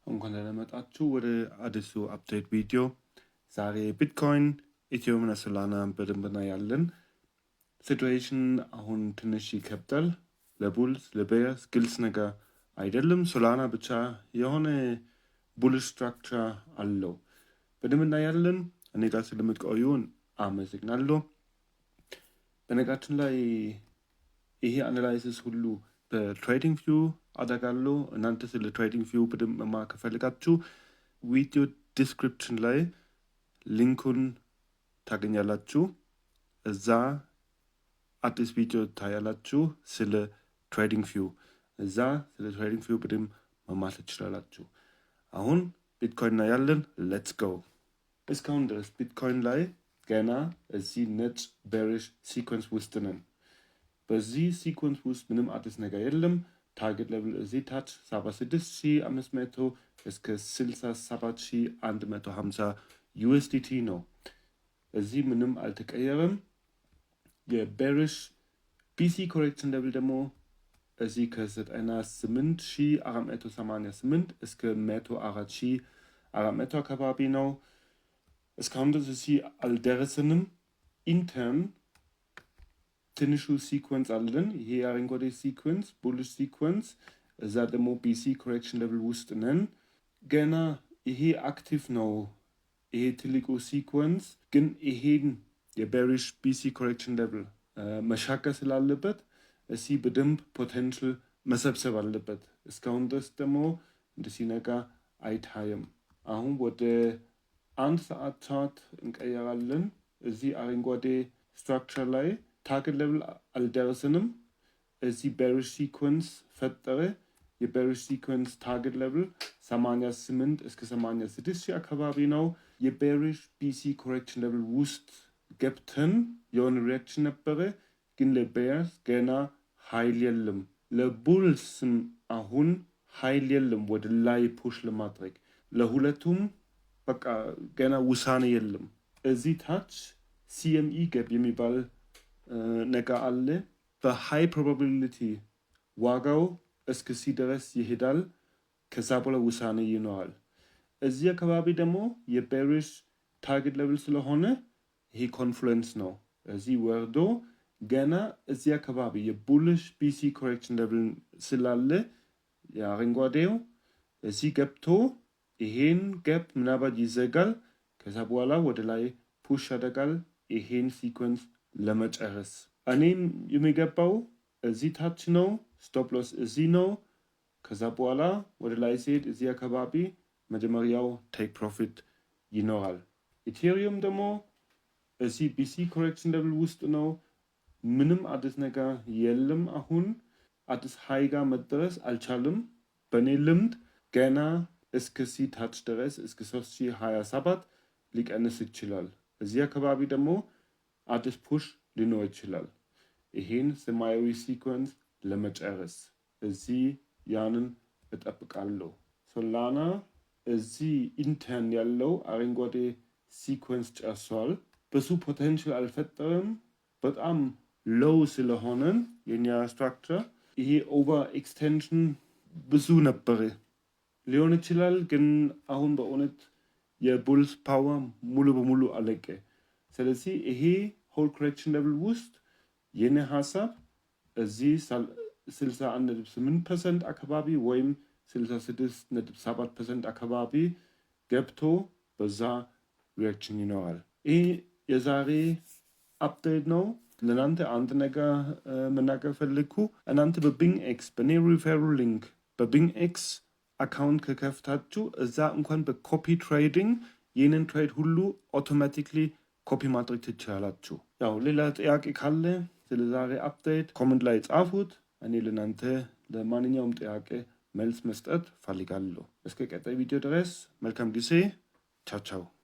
እንኳን ደህና መጣችሁ ወደ አዲሱ update ቪዲዮ። ዛሬ ቢትኮይን፣ ኢቴሪየም እና ሶላና በደንብ እናያለን። Situation አሁን ትንሽ ይከብዳል። ለ bulls፣ ለ bears ግልጽ ነገር አይደለም። ሶላና ብቻ የሆነ bullish structure አለው። በደንብ እናያለን። እኔ ጋር ስለምትቆዩ አመሰግናለሁ። በነገራችን ላይ ይሄ analysis ሁሉ በ TradingView አደርጋለሁ። እናንተ ስለ TradingView በደንብ መማር ከፈለጋችሁ ቪዲዮ description ላይ link ኡን ታገኛላችሁ። እዛ አዲስ ቪዲዮ ታያላችሁ ስለ TradingView። እዛ ስለ TradingView በደንብ መማር ትችላላችሁ። አሁን ቢትኮይን እናያለን። Let's go። እስካሁን ድረስ ቢትኮይን ላይ ገና እዚህ ነጭ bearish sequence ውስጥ ነን። በዚህ sequence ውስጥ ምንም አዲስ ነገር የለም። Target level እዚህ ታች 76,500 እስከ 67,150 USDT ነው። እዚህ ምንም አልተቀየረም። የ bearish BC correction level ደግሞ እዚህ ከ98,488 እስከ 104,400 አካባቢ ነው። እስካሁን ድረስ እዚህ አልደረስንም። Intern ትንሹ sequence አለን። ይሄ አረንጓዴ sequence bullish sequence፣ እዛ ደግሞ BC correction level ውስጥ ነን። ገና ይሄ active ነው። ይሄ ትልቁ sequence ግን ይሄን የ bearish BC correction level መሻገር ስላለበት እዚህ በደንብ potential መሰብሰብ አለበት። እስካሁን ድረስ ደግሞ እንደዚህ ነገር አይታይም። አሁን ወደ አንድ ሰዓት chart እንቀየራለን። እዚህ አረንጓዴ structure ላይ target level አልደረስንም። እዚህ bearish sequence ፈጠረ። የ bearish sequence target level 88 እስከ 86 ሺህ አካባቢ ነው። የ bearish BC correction level ውስጥ ገብተን የሆነ reaction ነበረ፣ ግን ለ bears ገና ኃይል የለም። ለ bulls ም አሁን ኃይል የለም ወደ ላይ push ለማድረግ። ለሁለቱም በቃ ገና ውሳኔ የለም። እዚህ ታች CME gap የሚባል ነገር አለ። በ high probability ዋጋው እስከዚህ ድረስ ይሄዳል። ከዛ በኋላ ውሳኔ ይኖራል። እዚህ አካባቢ ደግሞ የ bearish target level ስለሆነ ይሄ confluence ነው። እዚህ ወርዶ ገና እዚህ አካባቢ የ bullish BC correction level ስላለ የአረንጓዴው እዚህ ገብቶ ይሄን gap ምናልባት ይዘጋል። ከዛ በኋላ ወደ ላይ push ያደርጋል ይሄን sequence ለመጨረስ። እኔም የሚገባው እዚህ ታች ነው። Stop loss እዚህ ነው። ከዛ በኋላ ወደ ላይ ሲሄድ እዚህ አካባቢ መጀመሪያው take profit ይኖራል። ኢቴሪየም ደግሞ እዚህ BC correction level ውስጥ ነው። ምንም አዲስ ነገር የለም። አሁን አዲስ high ጋር መድረስ አልቻለም። በእኔ ልምድ ገና እስከዚህ ታች ድረስ እስከ 3027 ሊቀንስ ይችላል። እዚህ አካባቢ ደግሞ አዲስ push ሊኖር ይችላል። ይሄን ሰማያዊ sequence ለመጨረስ እዚህ ያንን እጠብቃለሁ። ሶላና እዚህ intern ያለው አረንጓዴ sequence ጨርሷል። ብዙ potential አልፈጠረም። በጣም low ስለሆነ የኛ structure ይሄ over extension ብዙ ነበረ ሊሆን ይችላል፣ ግን አሁን በእውነት የ bulls power ሙሉ በሙሉ አለቀ። ስለዚህ ይሄ whole correction level ውስጥ የኔ ሀሳብ እዚህ 61.8% አካባቢ ወይም 66.7% አካባቢ ገብቶ በዛ reaction ይኖራል። ይህ የዛሬ update ነው። ለእናንተ አንድ ነገር መናገር ፈለግኩ። እናንተ በ BingX በኔ referral link በ BingX account ከከፍታችሁ እዛ እንኳን በ copy trading ይህንን trade ሁሉ automatically copy ማድረግ ትችላላችሁ። ያው ሌላ ጥያቄ ካለ ስለ ዛሬ update comment ላይ ጻፉት። እኔ ለእናንተ ለማንኛውም ጥያቄ መልስ መስጠት ፈልጋለሁ። እስከ ቀጣይ ቪዲዮ ድረስ መልካም ጊዜ። ቻው ቻው።